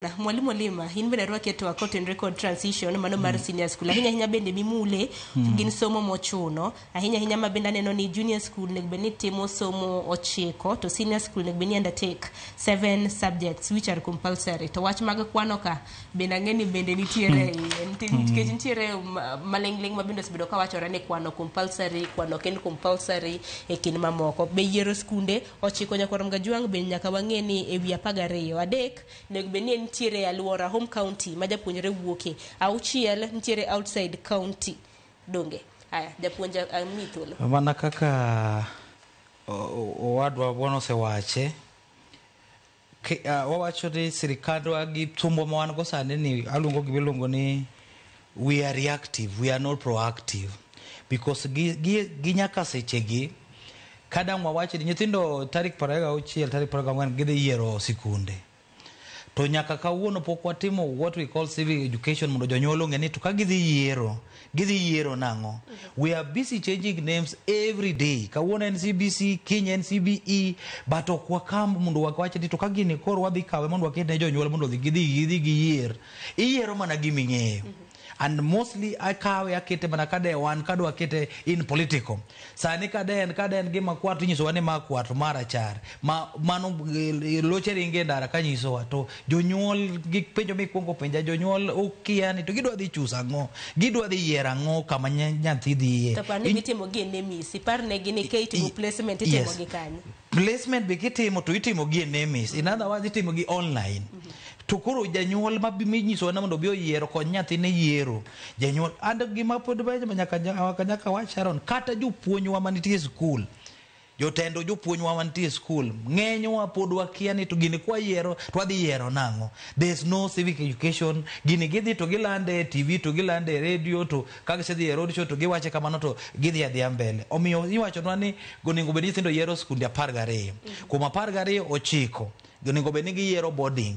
Mwalimu Lima, in bende arwaki e twak kotenore kod transition mano mar senior school. Ahinya ahinya bende mimule gin somo mochuno. Ahinya ahinya ma bende aneno ni junior school onego bed ni timo somo 9 to senior school onego bed ni undertake 7 subjects which are compulsory. To wach mag kwano ka bende ang'e ni bende nitiere e iye. Nikech nitiere maling'ling' ma bende osebedo kawachore ni kwano compulsory, kwano ok en compulsory e kind mamoko. Be yiero skunde 9 nyakwar Mgajwang' bende nyaka wang'e ni e wi 12, 3 onego bed ni nitiere e alwora home county ma japuonjre wuoke, 6 nitiere outside county. Donge? Aya, japuonj, amiyi thuolo. Mana kaka owadwa bwana osewache, wawacho ni sirikandwa gi thumbo ma wan go sani ni aluongo gima iluongo ni we are reactive, we are not proactive. Because gi nyaka sechegi, kadang' wawach ni nyithindo tarik 26, tarik 24 gidhi yiero sikunde. To nyaka kawuono pok watimo what we call civic education mondo jonyuol ong'e ni to ka gidhi yiero, gidhi yiero nang'o. We are busy changing names every day. Kawuono en CBC, kiny en CBE, but ok wakam mondo wawach ni to ka gini koro wadhi kawe mondo waket ne jonyuol mondo gidhi giyier. Iyiero mana gima ing'eyo. And mostly akawe akete mana kade wan kadwa kete in political. Sani kade en gima kwar to inyisowa ni ma kwar to ma rachar. Ma mano loche ringe ndara kanyisowa to jonyuol gi penjo mikwongo penja jonyuol okia ni to gidwa dhi choose ang'o, gidwa dhi yiero ang'o kama nyathi dhiye. To par ni gitimo gi e NEMIS. Ipar negi ni ka itimo placement itimo gi kanye. Placement be kitimo to itimo gi e NEMIS. In other words itimo gi online. To koro janyuol ma minyisowa ni mondo obi oyier okony nyathine yiero. Janyuol and gima pod nyaka wach Sharon, kata jopuonjwa manitie e skul, jotendo jopuonjwa mantie e skul, ng'enywa pod wakia ni to gini kwayiero to wadhi yiero nang'o. There's no civic education. Gini gidhi to gilande e TV to gilande e radio, to ka gisedhi e road show to giwache kamano to gidhi adhiya mbele. Omiyo iwachonwa ni onego bed ni nyithindo yiero skunde 12. Kuom 12, 9 onego bed ni giyiero boarding.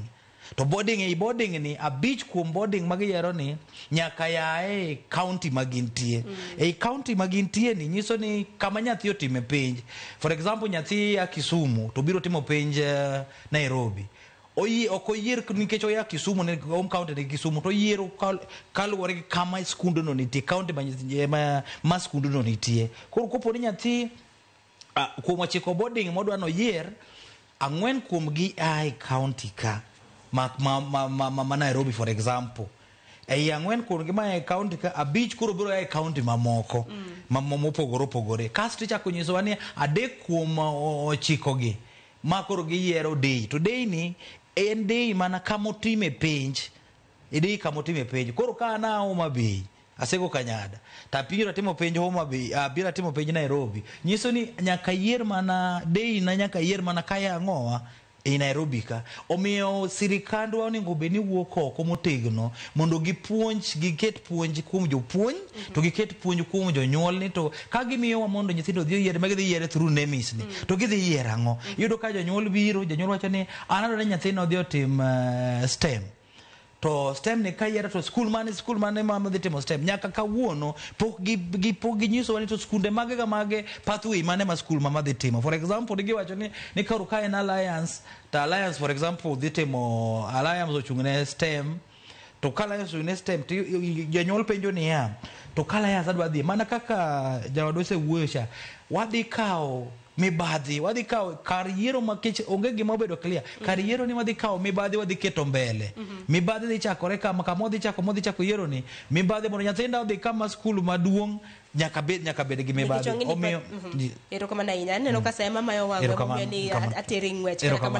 To boarding, ei boarding ni, 5 kuom boarding ma giyiero ni nyaka yae e county ma gintie. Ei county ma gintie ni nyiso ni kama nyathi otime penj. For example, nyathi ya Kisumu to biro timo penj Nairobi. Oyi, ok oyier nikech oya Kisumu ne home county ni Kisumu, to oyiero kaluwore gi kama skundno nitie, county ma skundno nitie. Koro kopo ni nyathi kuom 9 boarding modwa noyier, 4 kuom gi a e county ka ma Nairobi, for example. Ei 4 kuom gi ma e county ka, 5 koro biro a e county mamoko mopogore opogore. Kasto ichako nyisowa ni 3 kuom 9 gi ma koro giyiero day, to day ni en day mana kama otime penj, e day kama otime penj. Koro ka an a Homa Bay, Asego Kanyada, to abiro atimo penj Homa Bay, abiro atimo penj Nairobi, nyiso ni nyaka yier mana day na, nyaka yier mana kaya ang'owa ei Nairobi ka. Omiyo sirikandwa onego bed ni wuok oko motegno mondo gipuonj, giket puonj kuom jopuonj to giket puonj kuom jonyuol ni to ka gimiyowa mondo nyithindo odhi oyier ma gidhi yiere through NEMIS ni to gidhi yiero ang'o. Iyudo ka jonyuol biro, janyuol wacho ni an adwaro ni nyathina odhi otim STEM, to STEM ni kayiero to skul mane ma dhi timo STEM. Nyaka kawuono pok ginyisowa ni to skunde mage ga mage, pathway mane ma skul ma dhi timo. For example, giwacho ni koro ka en Alliance to Alliance, for example, dhi timo, Alliance ochung' ne STEM. To ka Alliance ochung' ne STEM to janyuol penjo niya, to ka Alliance adwa dhi mana kaka jawadwa osewuoyo cha, wadhi kawo mibadhi, wadhi kawo kar yiero makech onge gima obedo clear kar yiero ni wadhi kawo mibadhi, wadhi keto mbele mibadhi dhi chakore kama wadhi chako yiero ni mibadhi mondo nyathinda odhi kama skul maduong' nyaka bed gi mibadhi. Nikech ong'e ni Omiyo Erokamano ahinya. Aneno ka sa ema mayo wang'wa. Erokamano, Emomiyo ni erokamano. ateri ng'wech. Kata kamano. Erokamano.